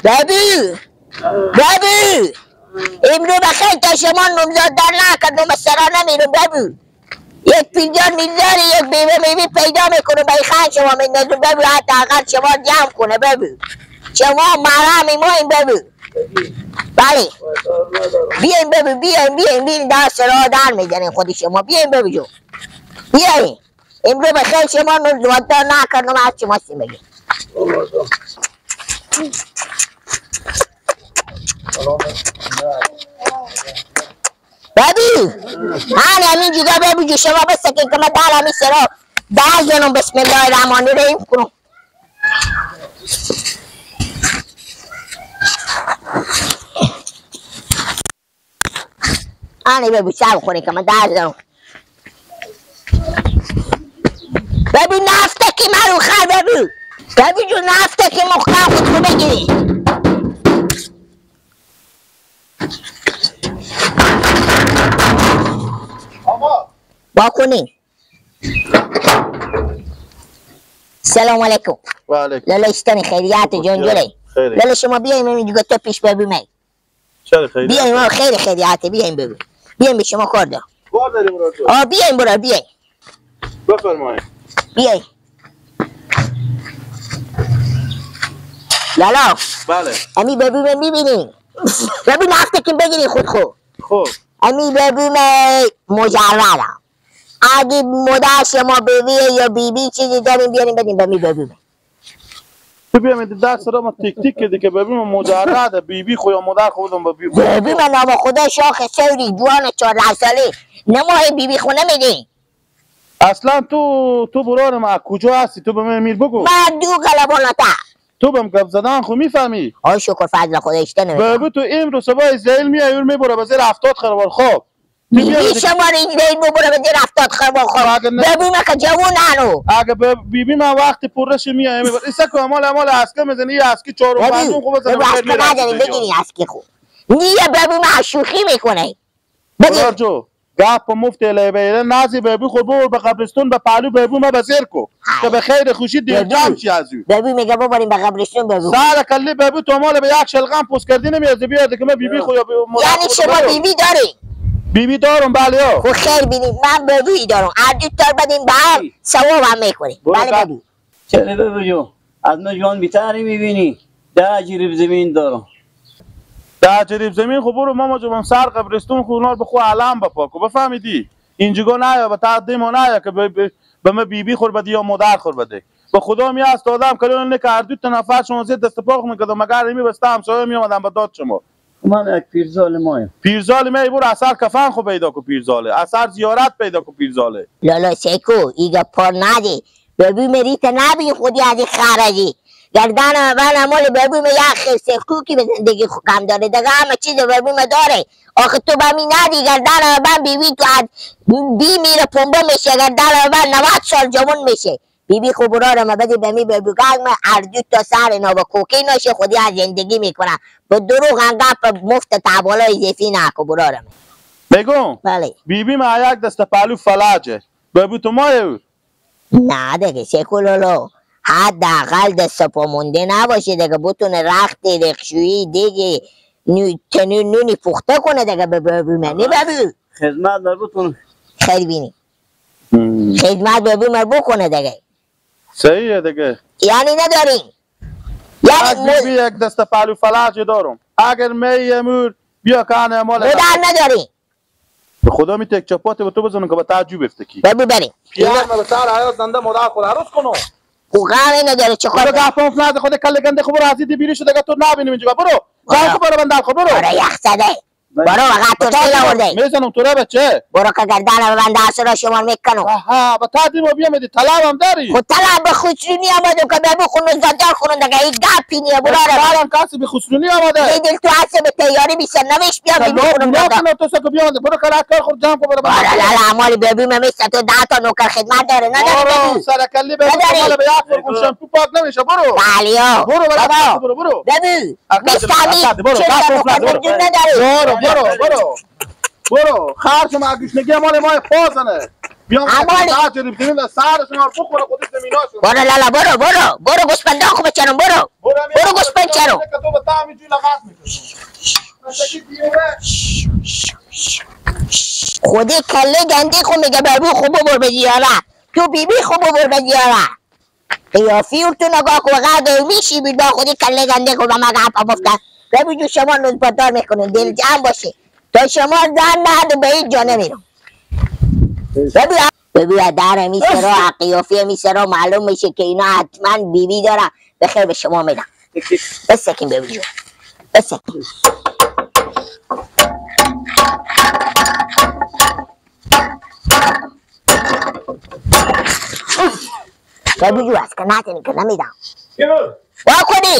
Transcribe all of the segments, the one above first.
ببی ببی امرو بخیر تا شما نمزاد در نکردم به سرا نمیرم. ببی یک 50 میلیارد یک بیوه میوی پیدا میکنم به خان شما میندازم. ببی حتی اقل شما جمع کنه. ببی شما مرمی ما این. ببی بله بیاین ببی بیاین بیاین بیاین در سرا در میزنین خودی شما. بیاین ببی جو بیاین امرو بخیر شما نمزاد در نکردم از شما سی بگیم. ببی هر همین جگه ببی جو شما بسکین که من در همین سرا در زنم. بسم الله الرحمن الرحیم کنم. آنی ببی سر خونی که من در زنم. ببی نفته که من رو خر. ببی ببی جو نفته که مخم خود رو بگیری. با کنین. سلام علیکم. و علیکم. لالا اشتانی خیریت جان جوری. لالا شما بیایم اینجا تو پیش ببین می. چرا خیریت؟ بیایم ما خیر خیریت بیایم ببین. بیایم به شما کار دارم. کار داریم برادر. آ بیایم برادر بیایم. بفرمایید. بیایم. لالا. بله. امی ببین میبینین. ببین نفته که بگیری خود خو. خب. امی ببین مجردم. اگه مادر شما بیبیه یا بیبی چیزی داریم بیاریم بدیم به می ببیم. تو بیام دست را ما تیک تیک کردی که ببیم مجرده بیبی خو یا مادر خودم با بیبی. بیبی من نام خدا شاخ سوری جوان 14 ساله نماه بیبی خونه میدی. اصلا تو برار ما کجا هستی؟ تو به من میر بگو. من دو قلباناتا. تو بهم گپ زدن خو میفهمی؟ آی شکر فضل خدا اشته نمیفهمی. بگو تو امروز صبح زیل میای میبره به زیر 70 خروار خواب. بیبی شما رو این دیل ببره به زیر 70 خروار خواب. ببی من که جوون هنو. اگه بیبی من وقتی پرش میای میبره. ایسا که امال اسکه میزنی یه اسکی 4 و 5 خوب بزنه. ببی اسکه نداری بگیری اسکی خوب. نیه ببی من شوخی میکنه. بگی گپ مفت لیبیله نازی بیبی خود ببر به قبرستون به پهلو بیبی ما بزیر کو که به خیر خوشی دیر جمع چی از او. بیبی میگه ببریم به قبرستون بیبی. سر کلی بیبی تو مال به یک شلغم پوست کردی نمیاد بیاد که من بیبی خو یا یعنی شما بیبی داری؟ بیبی دارم بله. خب خیر بینید من بیبی دارم. هر دو تا بدیم به هم ثواب هم میکنیم. بله بیبی. چه بیبی جو از من جوان بیتری میبینی 10 جریب زمین دارم. 10 جریب زمین خب برو ماما جون سر قبرستون خو اونا رو بخو علم بپاکو بفهمیدی اینجا نه یا به تقدیم نه که به ما بیبی خور بده یا مادر خور بده. به خدا می است آدم کلون نه که هر دو تا نفر شما زیر دست پاک میکردم مگر می بسته همسایه می اومدم به داد شما. من یک پیرزال مایم. پیرزال می برو اثر کفن خو پیدا کو پیرزاله اثر زیارت پیدا کو پیرزاله. لالا سیکو ایگا پار ندی ببی مریت نبی خودی از خارجی گردن من امال ببی می یک خرسه کوکی به زندگی کم داره دیگه همه چیز ببی می داره. آخه تو به می ندی گردن من بیبی تو از بی میره پنبه میشه گردن من 90 سال جوان میشه. بیبی خب براره ما بدی به می ببی گنگ من اردو تا سر اینا با کوکی نشه خودی از زندگی میکنم با دروغ انگپ مفت تبالای زفی نکو براره من. بگم بله بیبی ما یک دست پهلو فلجه ببی تو مایه نه دیگه سکولولو حداقل دست پا مونده نباشه دیگه بتونه رخت رخشویی دیگه تنور نونی پخته کنه دیگه به ببی من نه ببی خدمت بر بتونه خیلی بینی خدمت ببی من بکنه دیگه صحیحه دیگه. یعنی نداریم یعنی بیبی یک دست پهلو فلج دارم اگر می امور بیا که امال مدر نداریم به خدا می تک چپات به تو بزنم که به تعجب افتکی. ببی بریم پیار من به سر حیات زنده مادر خود عروس کنم. خو غم نداره چه خود گپ نده خود کله گنده خو برو از بیری شده تو نبینیم اینجا برو جان خو برو بندر خو برو. برو یخ زده برو فقط تو تیل آورده میزنم تو را بچه برو که گردن بنده اصلا شما میکنم. آها با تعدیم بیامدی طلب هم داری؟ خود طلب به خسرونی آمدم که ببی خونو زادار خونو دیگه این گپی نیه برو. برم کسی به خسرونی آمده دل تو هسته به تیاری بیسن نمیش بیا ببی خونو زادار تو سکو بیامده برو کار خود جمع کن برو. برو لالا امالی ببی من تو 10 تا نوکر خدمت داره نداری ببی سرکلی ببی مال به یک خون شامپو پاک نمیشه برو. تعالیا برو برو برو برو ببی مستمی چه نوکر نداری. برو برو برو خرج ما گوشنگی مال ما پازنه بیام سر شما بخوره خودش زمیناشون. برو لالا برو برو برو گوسفندا خوب چنم برو برو برو گوسپند چرا تو به تا میجوی لغت میکنی. خودی کله گنده خو میگه بابو خوب ببر به زیاره تو بیبی خوب ببر به زیاره قیافی اون تو نگاه کن غرق میشی با خودی کله گنده خو به ما گپ گفته. ببین جو شما نوزبادار میکنین دل جمع باشه تا شما زن نهد به هیچ جا نمیرم. ببین در می سرا قیافی می سرا معلوم میشه که اینا حتما بیبی دارن. بخیر به شما میدم. بسکین ببین جو بسکین. ببین جو از که نتینی که نمیدم. وا کنی.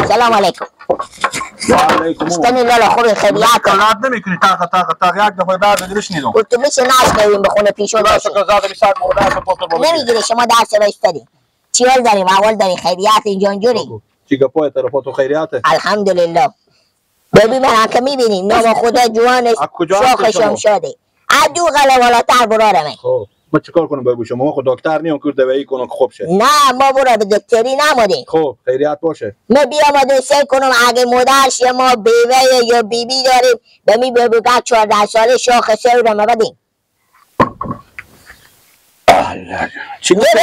سلام علیکم. و علیکم. استنی لالا خوبی خیریت. کلات نمیکنی تاق تاق تاق یک دفعه درد دلش نیدم. تو میشه نشنویم به خونه پیشو باشه. نمیگیره شما درس رو ایستادی. چیال داریم اول داریم خیریت اینجا اینجوری. چی گپای طرفاتو خیریته؟ الحمدلله. ببین من که میبینی نام خدا جوانش شاخش هم شاده. ادو غلا بالاتر برارمه. خب ما چیکار کنم بگو شما؟ ما خود دکتر نیام که دوایی کنم خوب شه. نه ما برو به دکتری نمادیم. خب خیریت باشه. ما بیامدیم سعی کنم اگه مادر شما بیوه یا بیبی داریم به می بگو 14 ساله شاخ سه رو ما بدیم. چی گفتی؟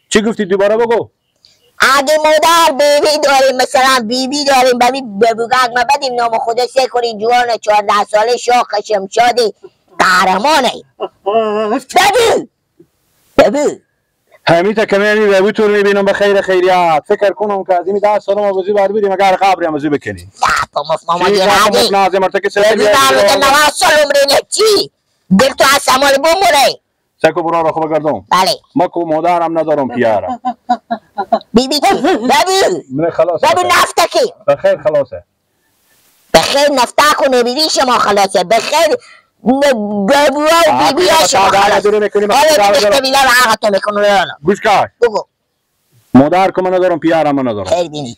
چی گفتی دوباره بگو؟ اگه مادر بیبی داریم مثلا بیبی داریم به می بگو ما بدیم نام خدا سعی کنیم جوان 14 ساله شاخ شمشادی قهرمانه. ببو ببو همیتا که می ببو تو رو میبینم به خیر خیریت فکر کنم که از این 10 سال ما بازی بر بریم اگر قبری هم بازی بکنیم. نه با ماما جنادی لازم مرتکه سر ببو من 90 سال عمری چی دل تو از سمال بمونه. سکو برو را خوب گردم. بله ما کو مادرم ندارم پیارم. بیبی چی ببو من خلاص ببو نفتکی بخیر خلاصه بخیر نفتکو نبیدی شما خلاصه بخیر بابا و بیبی ها شما خلاص. آره بیبی ها میکنه. گوش کن بگو. مادر که من ندارم پیارم من ندارم. خیر بینی.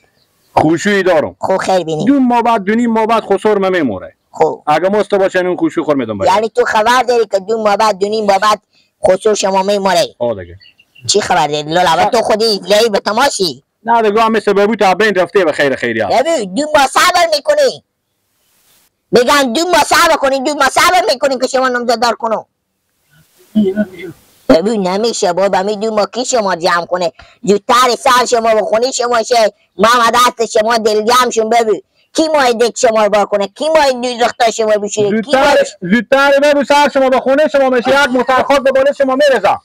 خوشویی دارم. خو خیر بینی. دو ماه بعد دو نیم ماه بعد خسر من میموره. خب اگه مست باشه اون خوشو خور میدم. یعنی تو خبر داری که دو ماه بعد دو نیم ماه بعد خسر شما میموره؟ آه دیگه. چی خبر داری لالا؟ تو خودی لی به تماشی. نه دیگه هم مثل بابو تا بین رفته به خیر خیریت. ببین دو ماه صبر میکنی. میگن دو ماه صبر کنین دو ماه صبر میکنین که شما نامزدار کنو. ببین نمیشه بابا می دو ماه کی شما جمع کنه زودتر سر شما بخونی شما شه ما دست شما دل جمع شون. ببین کی ماه دک شما رو بار کنه کی ماه دوزختا شما بشینه کی ماه زودتر ببین سر شما بخونه شما میشه یک موترخواد به بالا شما میرزه.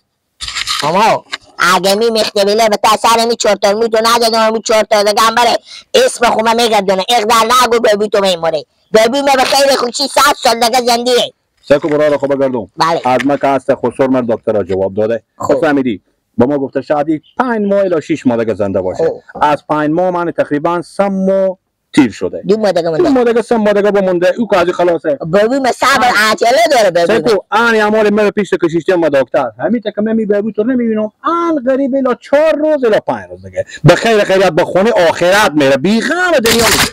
ماما اگه می مختبیله به تا سر می چهار می تو ندادم می چهار تا دیگه بره اسم خومه میگردونه اقدر نگو ببی تو میمونه. ببی ما به خیر خوشی 100 سال دیگه زندگیه. سکو برو را خوب گردم. بله از ما که هست خسر من دکتر جواب داده. خب فهمیدی با ما گفته شاید 5 ماه الی 6 ماه دیگه زنده باشه. از 5 ماه من تقریبا 3 ماه تیر شده. دو ماه دیگه مونده. دو ماه دیگه 3 ماه دیگه بمونده. او که خلاصه. ببی ما صبر عجله داره ببی. سکو آن امال من پیش کشیشتم ما دکتر. همین تا که من می ببی تو نمیبینم. آن غریب الی 4 روز الی 5 روز دیگه. به خیر خیریت به خونه آخرت میره. بی غم دنیا میشه.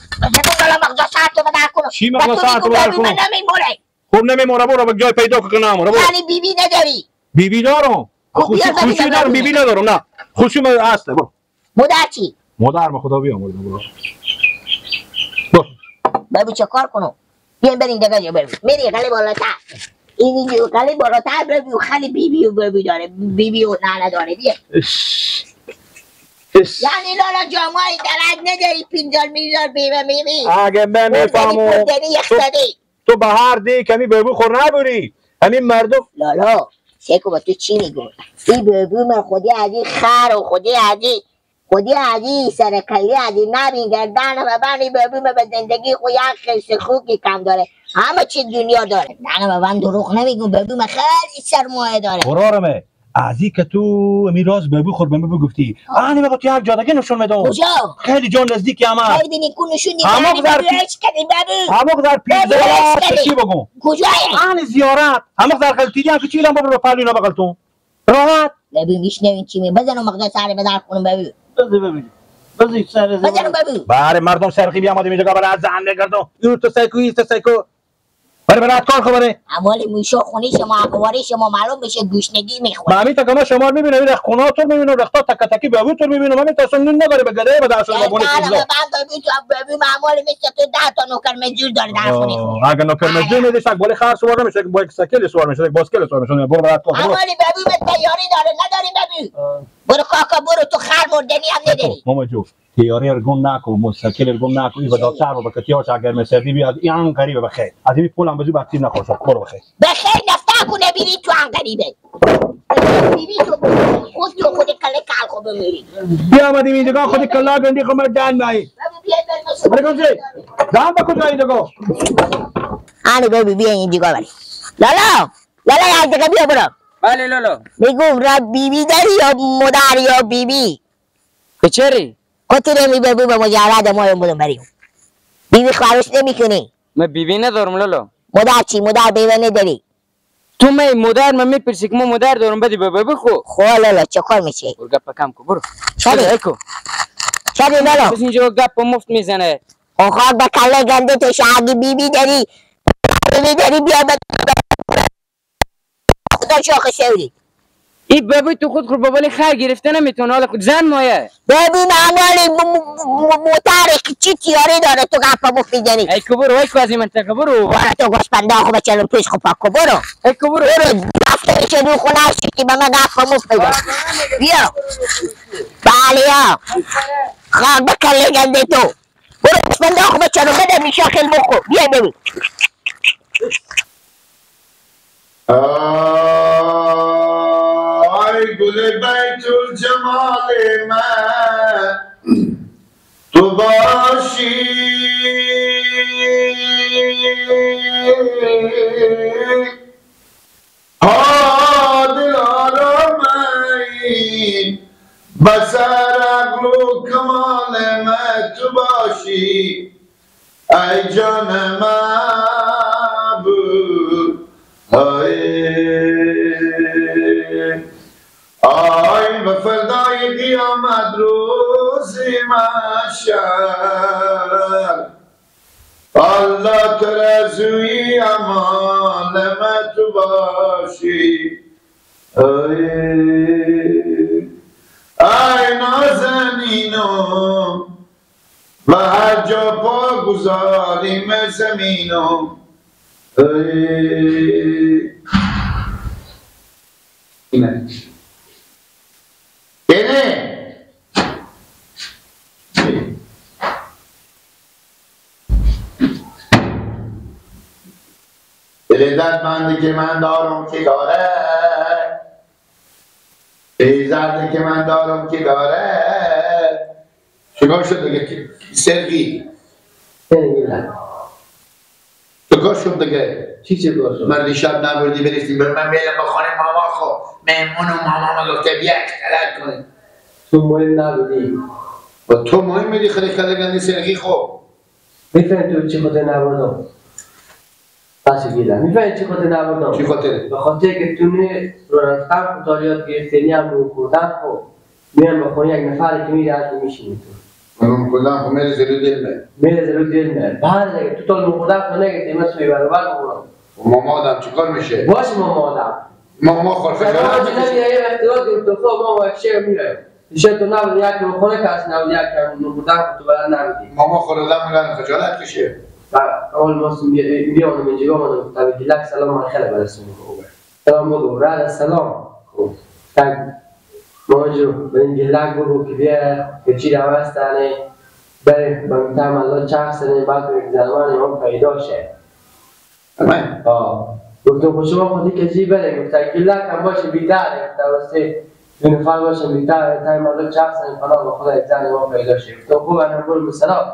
چی مغزا ساعت رو بدر کنم؟ خب نمیموره برو به جای پیدا کن نموره برو. یعنی بیبی نداری؟ بیبی دارم. خوشی دارم بیبی ندارم نه. خوشی من اصله برو. مادر چی؟ مادر ما خدا بیامرزه برو. برو. ببین چه کار کنم؟ بیایم بریم دیگه جا بریم. میری خیلی بالاتر. این خیلی بالاتر ببین خیلی بیبی و ببی داره. بیبی و ننه داره بیا. یعنی لالا جامعه درد نداری پینجال میزار بیوه میوی. اگه من میفهمم تو به هر دی کمی ببو خور نبری همین مردم. لالا سیکو با تو چی میگو؟ این ببو من خودی از این خر و خودی از این خودی از این سرکلی از این نبین گردن و بنی ببو من به زندگی خود یک خیس خوکی کم داره همه چی دنیا داره. نه من دروغ نمیگم ببو من خیلی سرمایه داره. قرارمه از این که تو می راز ببو خور به من بگفتی آنی مگه تو یک جادگی نشون میدم. کجا؟ خیلی جان نزدیکی همه. خیلی بینی کو نشون دیدی همه در همه در پیزا چی بگم؟ کجا؟ آن زیارت همه در خلطی هم که چی لام بابا پالو اینا بغلتون راحت. ببین میشنوین چی می بزنم مغز سر بدر کنم ببین. بزن ببین سر بزنم ببین. بله مردم سرخی بیامدیم اینجا برای از زن نگردم. یو تو سایکو تو سایکو. بره برات کار خبره. اموال موشا خونی شما اقواری شما معلوم بشه گوشنگی میخوره. من تا که ما شما میبینم این خونه تو میبینم رختا تک تکی به تو میبینم من تا اصلا نون نداره به گده به دست ما بونه چیزا. ببین معمول مثل تو 10 تا نوکر مزدور داره در خونه خود. اگه نوکر مزدور میدی یک بالای خر سوار نمیشه، یک بایسکل سوار میشه، یک باسکل سوار میشه. برو برات کار. اموال ببین به تیاری داره نداری ببین. برو کاکا برو تو خر مردنی هم نداری. ماما جو تیاری رو گم نکن، مستقل رو گم نکن. این دکتر رو بکتیاش اگر مسردی بیاد این غریبه بخیر. از این پولم بزو بچی نخور شد. برو بخیر. بخیر نفتا کنه بیری تو ان غریبه. بیبی تو خود تو خود کله کال خو بمیری. بیا آمدیم اینجا خود کلا گندی خو مردان مای. برو کجا؟ دام به کجا اینجا؟ آنی بیبی بیا اینجا بری. لالا لالا یا دیگه بیا برو. بله لالا. میگم را بیبی داری یا مادر یا بیبی؟ کچری؟ کتری می بیبی به مجرد ما بودم بریم. بیبی خواهش نمیکنی؟ من بیبی ندارم لالا. مادر چی؟ مادر بیبی نداری؟ تو می مادر من میپرسی که ما مادر دارم بدی به بیبی خو. خو لالا چه کار میشه؟ برو گپ کم کو برو. چرا؟ اکو. چرا لالا؟ بس اینجا گپ مفت میزنه. خاک به کله گنده تو اگه بیبی داری بیبی داری بیا به خدا شاخ شوری. این بابی تو خود خود بابالی خر گرفته نمیتونه حالا خود زن مایه. ببین عمالی موتر چی تیاری داره تو گپ مفت میزنی. ای کو برو ای کو از این منطقه برو. برو تو گوشپنده خو بچلم پیش خو پاک برو. ای کو برو. برو رفته میشه رو خونه شدی به من گپ مفت بزن. بیا. بله یا. خاک به کله گنده تو. برو گوشپنده خو بچلم بده میشه خیلی بخور. بیا ببین. آی گل بیت الجمال من تو باشی ها دل آرامایی بسر عقل و کمال من تو باشی ای جان محبوب آی به فردای قیامت روزی محشر الله ترازوی امان من تو باشی ای نازنینم و هر جا پا گذاریم زمینم. اینه اینه لذت مندی که من دارم که داره لذتی که من دارم که داره چیکار شد دیگه سرگی چیکار شد دیگه؟ چی چیکار شد؟ من دیشب نبردی برسیم من میرم به خانه ماما خو مهمون و ماما گفته بیا اختلاط کنیم. تو مهم نبودی. و تو مهم میدی خیلی خیلی گندی سرگی خو. میفهمی تو چی خاطر نبردم؟ بس گیرم. میفهمی چی خاطر نبردم؟ چی خاطر؟ به خاطر که تو نه رفتن خودت گرفتنی هم رو خوردن خو. میرم به خونه یک نفر که میره از میشینی تو. من کلا خو میره زلو دل من. میره زلو دل من. بعد تو تا خوردن خو نگرفتی من سوی برابر بخورم. ماما آدم چیکار میشه؟ باش ماما آدم. ماما خور فشار میشه. یه اختلاط گرفت خب ماما یک شعر میره. دیشب تو نبود یک خونه کس نبود یک خوردن تو بلد نبودی. ماما خور آدم میگن خجالت کشه. اول ما بیانم اینجا من گفتم گیلک سلام من خیلی برسونم. سلام بگو رد سلام. خوب. تک ماجو به این گیلک بگو که بیا که چی دوستانه بره با متعمل چرخ سنه بعد به زمان امام پیدا شه. تمام. آه. گفتم خب شما خودی که چی بره گفتم گیلک هم باشه بیدار گفتم واسه دو نفر باشه بیدار تایمال چرخ سنه فلان با خدا زن امام پیدا شه. گفتم خب من برو مثلا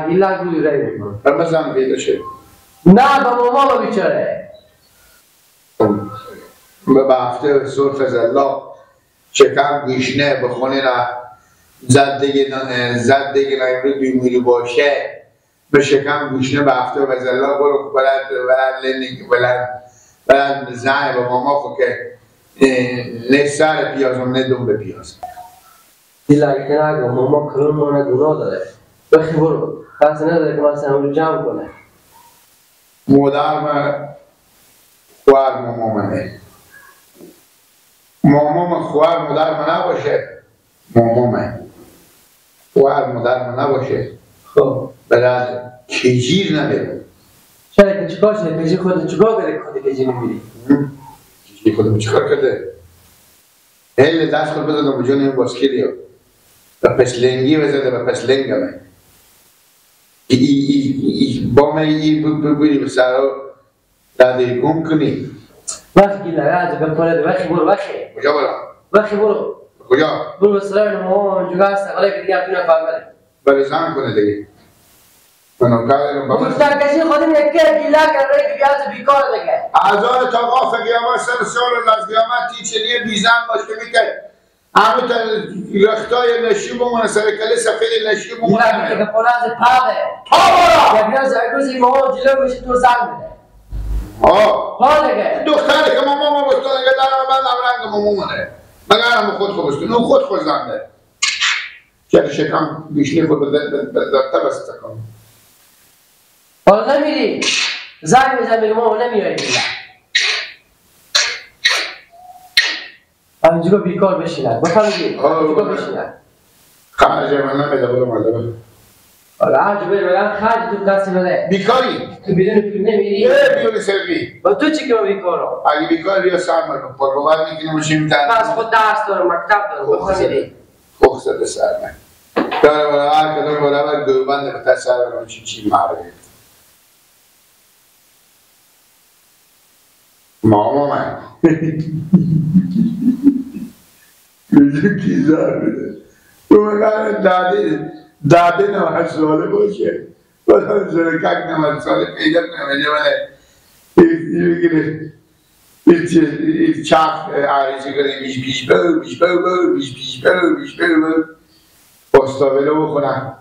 گیلک روی رای میکنم. رمضان پیدا شه. نه با ماما بیچاره. به هفته سر فضل الله شکم گوشنه به خونه نه زد دیگه زد دیگه نه امروز بیماری باشه به شکم گوشنه به هفته فضل الله برو بلد بلد لنگ بلد بلد زن به ماما خو که نه سر پیازم نه دم به پیاز. دیلک نگو ماما کلون مانه گناه داره. بخی برو خاص نداره که مثلا اونجا جمع کنه. مادر من خوار مامامه. مامام خوار مادر من نباشه. مامامه خوار مادر من نباشه. خب برای کجیر نمیره. چرا که چیکار شده؟ کجی خودت چیکار کرده خودت کجی نمیری؟ کجی خودم چیکار کرده؟ هل دست خود بزنم به جون این باسکلیو و پس لنگی بزنه و پس لنگمه. ای با من ای بگویی به سرا داده گم کنی. وقتی لغاز بپره وقتی برو وقتی. کجا برم؟ وقتی برو. کجا؟ برو به سرای ما جوگا است ولی که دیگه تو نفهمه. برای زن کنه دیگه. منو کارم با گفتن کسی خودم یک گیلا کرده که بیاز بیکار دیگه. هزار تا قاف قیامت سر سال از قیامت تیچنی بیزن باشه میکرد. همه تا رختای نشیب بمونه سر کله سفید نشیب بمونه. دیگه که پولاز پاده. پا برا. یک روز روزی ما جلو میشه تو زن میده. آه. پا دیگه. دختره که ماما بستون دیگه در من رنگ مامونه. مگر هم خود خود بستون اون خود خود زنده. چرا شکم بیشنی خود به تبست کن. حالا نمیری. زنگ میزنم میگه ما نمیاری دیگه. همینجوری بیکار بشینن. بفهمیدی؟ همینجوری بشینن. خرج من نمیده برو مادر. آره هرچی بری بگم خرج تو دست بده. بیکاری؟ تو بدون پول نمیری. بیون سروی. با تو چی که من بیکارم؟ اگه بیکاری بیا سر مرکن. پاکوبر میکنیم و چی میترم. من از خود درس دارم، مکتب دارم. بفهمیدی؟ خوخ زده سر من. داره برای هر کدوم برای گوبند به سر برای چی چی معروفه. ماما من کجا کیزار بده تو مقام داده داده 90 ساله باشه بازم زرکک 90 ساله پیدا کنه بله این چرخ عریضی کنه بیش بیش بو بیش بو بو بیش بیش بو بیش بو بو باستاولو بخونم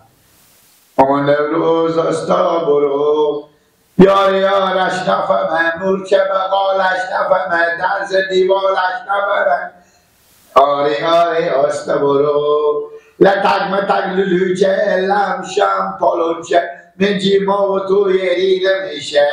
مامان نوروز آستا برو یار یارش نفهمه مورچه بقالش نفهمه درز دیوالش نفهمه آره آره آستا برو لتک متک لولوچه لم شم پالوچه من جیما و تو یری نمیشه